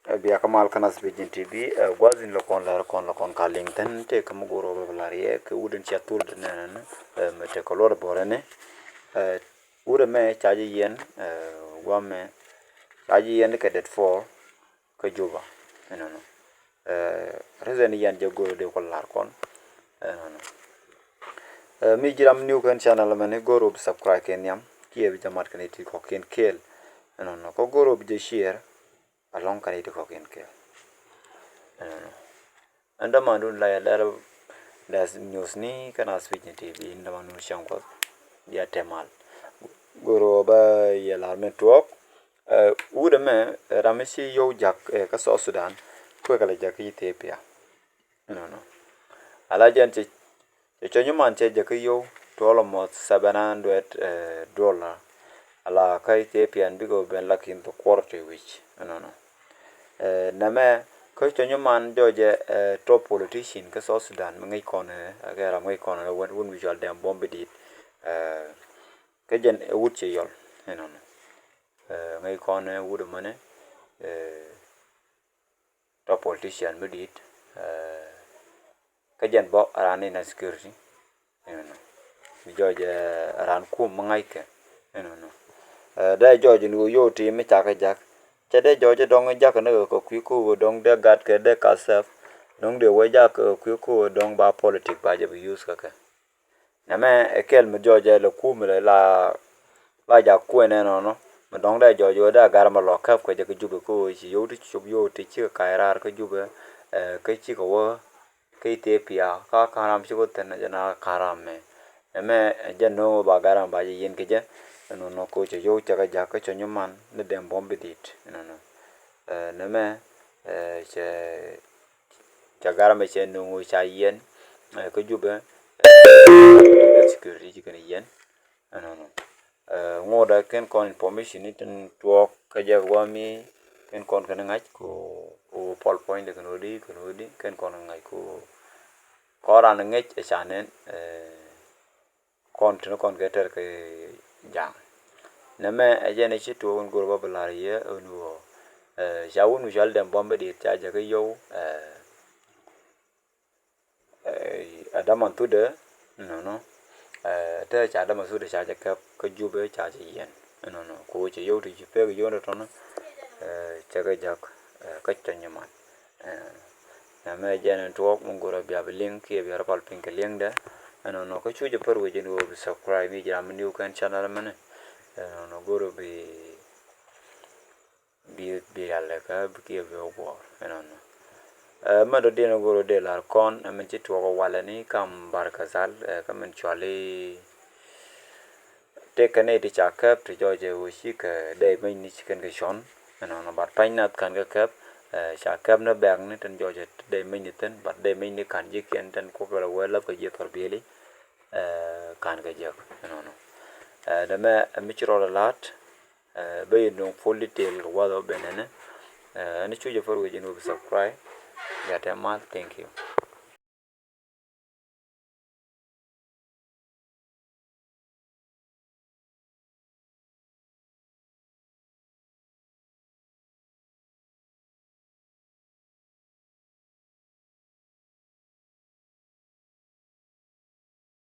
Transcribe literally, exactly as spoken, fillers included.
Ɛ, bia kä mal kä Nath Vision T V, ɛ, gua̱th in lɔ kɔn lɛr kɔn lɔ kɔn ka liŋ thin tëë kä mi go̱o̱r ɣöö bɛ lar yɛ kɛ wut in cia thul dee nɛn ɛn, ɛ, mɛ tëë kɛ luɔt bɔrɛ ni. Ɛ, wut ɛmɛ ca ji̱ yɛn, ɛ, gua̱mɛ ca ji̱ yɛn kɛ det four kä Juba. Ɛnɔnɔ. Ɛ, reason yɛn jɛ go̱o̱r dee kɔ lar kɔn. Ɛnɔnɔ. Ɛ, mi ji̱ ram new kɛn channel mɛn i̱ go̱o̱r ɣöö bi subscribe kɛ nhiam kiɛ bi jɛ mat kɛn i̱ ti kɔ̱kiɛn kɛɛl. Ɛnɔnɔ. Kä go̱o̱r ɣöö bi jɛ share alɔŋ kɛn i̱ ti kɔ̱kiɛn kɛɛl. Ɛnɔnɔ. Ɛn dämandun la yɛ lɛr, lɛr news ni kä Nath Vision T V, ɛn dämandun cäŋ kuɔth. Bia tɛmal. Go̱o̱r ɣöö bä yɛ lar min tuɔɔk. Ɛ, wut ɛmɛ, ɛ, ram mi ci yio̱w ja̱k, ɛ, kä South Sudan, kuɛ kɛ lɛ ja̱k kä Ethiopia. Ɛnɔnɔ. Ala jɛn cɛ, cɛ cɔny man cɛ ja̱k kä yio̱w to almost seven hundred, ɛ, dollar. Ala kä Ethiopia bikɛ ben lakin the quarter wi̱c. Ɛnɔnɔ. Ɛ, nɛmɛ kä cɔny man jɔɔcɛ, ɛ, top politician kä South Sudan mi ŋäc kɔn, ɛ, kɛ ram ŋäc kɔn, ɛ, wun, wun wi̱c wal dɛm bɔm bi dit. Ɛ, kä jɛn ɛ wut cɛ yɔl. Ɛnɔnɔ. Ɛ, ŋäc kɔn, ɛ, wut mɛnɛ, ɛ, top politician mi dit, ɛ, kä jɛn bä ran in security. Ɛnɔnɔ. Mi jɔɔc, ɛ, ran kum mi ŋa̱ckɛ. Ɛnɔnɔ. Ɛ, dee jɔɔc in ɣöö yio̱w ti mi ca kɛ ja̱k. Cɛ dee jɔɔc dɔ̱ŋ ja̱k ni kɛ kui̱ ko̱o̱k dɔ̱ŋ dee gat kɛ dee ka sɛp. Dɔ̱ŋ dee wee ja̱k kɛ kui̱ ko̱o̱k dɔ̱ŋ ba politik ba jɛ bi use kɛ kɛ. Nɛmɛ ɛ kɛl mi jɔɔcɛ lɛ kum lɛ la, la jak kuɛn ɛnɔnɔ. Mi dɔ̱ŋ dee jɔɔc ɣöö dee agar mɛ lɔ käp kɛ jɛ kä Jubɛ kä ɣöö ci yio̱w ti cop yio̱w ti cikɛ ka̱c raar kä Jubɛ, ɛ, kä cikɛ wä kä Ethiopia kä ka̱n ram cikɛ wä thi̱n ɛ jɛ na ka̱n ram mɛ. Nɛmɛ ɛ jɛ no̱o̱ŋ ɣöö ba agar mɛ ba jɛ yiɛn kɛ jɛ. Ɛnɔnɔ kɛ ɣöö cɛ yio̱w cɛ kɛ ja̱k kä cɛ nyuman ni dɛm buɔ̱m bi di̱i̱t. Ɛnɔnɔ. Ɛ, nɛmɛ, ɛ, cɛ Ca gar mɛ cɛ nuŋ ca yɛn, ɛ, kä Jubɛ, ɛ, security ci kɛn yɛn. Ɛnɔnɔ. Ɛ, ŋotdä kɛn kɔn information ni tin tuɔɔk kä jɛ guami kɛn kɔn kɛn ŋa̱c ko, ko pɔl puɔ̱nydɛ kɛn ɣöö di, kɛn ɣöö di, kɛn kɔn ŋa̱c ko. Kɔn ran ŋäc ɛ ca nɛn, ɛ, kɔn tini kɔn kɛ tɛr kɛ ja̱a̱ŋ. Nɛmɛ ɛ jɛn ɛ ci tuɔɔk in go̱r bä bi la̱r yɛ ɛn ɣöö, ɛ, ca wun mi cɔal dɛm buɔ̱m bä diet ca jɛ kä yio̱w, ɛ, ɛ, ɛ däman thudɛ, nɔnɔ. Ɛ, te ca däman thudɛ ca jɛ kɛp kä Jubɛ ca jɛ yɛn. Nɔnɔ. Ko cɛ yio̱w ti ci pek yio̱w ni tɔnɔ, ɛ, cɛ kɛ ja̱k, ɛ, kä cɛ nyuman. Ɛ, nɛmɛ jɛn ɛn tuɔɔk mi go̱rɛ bia bi liŋ kiɛ bia rɔ pal piny kɛ liŋdɛ. Ɛnɔnɔ kä cu jɛ pär wec ɛn ɣöö bi subscribe mi ji̱ ram mi new kɛn channel mɛnɛ. Ɛnɔnɔ go̱rɛ bi, bi, bi rial lɛ kä bi kiɛ bi wä guɔ̱ɔ̱r. Ɛnɔnɔ. Ɛ, mɛn dɔ̱diɛn go̱rɛ dee lar kɔn, ɛ, mɛn ci tuɔɔk ɛ walɛ ni kam Barkazal, ɛ, kä mɛn cuali Tëëkɛ nɛy ti ca kɛp ti jɔɔcɛ ɣöö cikɛ dɛy mecni ci kɛn kɛ cɔn. Ɛnɔnɔ bat pa̱ny nath ka̱n kɛ kɛp, ɛ, ca kɛp ni bɛ̈ɛ̈kni tin jɔɔcɛ dɛy mecni thi̱n, bat dɛy mecni ka̱n ji̱kiɛn tin kuɔk kɛ lɛ wee läp kɛ ji̱ thɔr biëli, ɛ, ka̱n kɛ jek. Ɛnɔnɔ. Ɛ, dämɛ, ɛ, mi ci rɔɔdɛ la̱t, ɛ, ben yɛ nuɔ̱ŋ full detail kɛ wath ɔ ben ɛnɛ. Ɛ, ɛn cu jɛ pär wec ɛn ɣöö bi subscribe. Gat ɛ mal, thank you.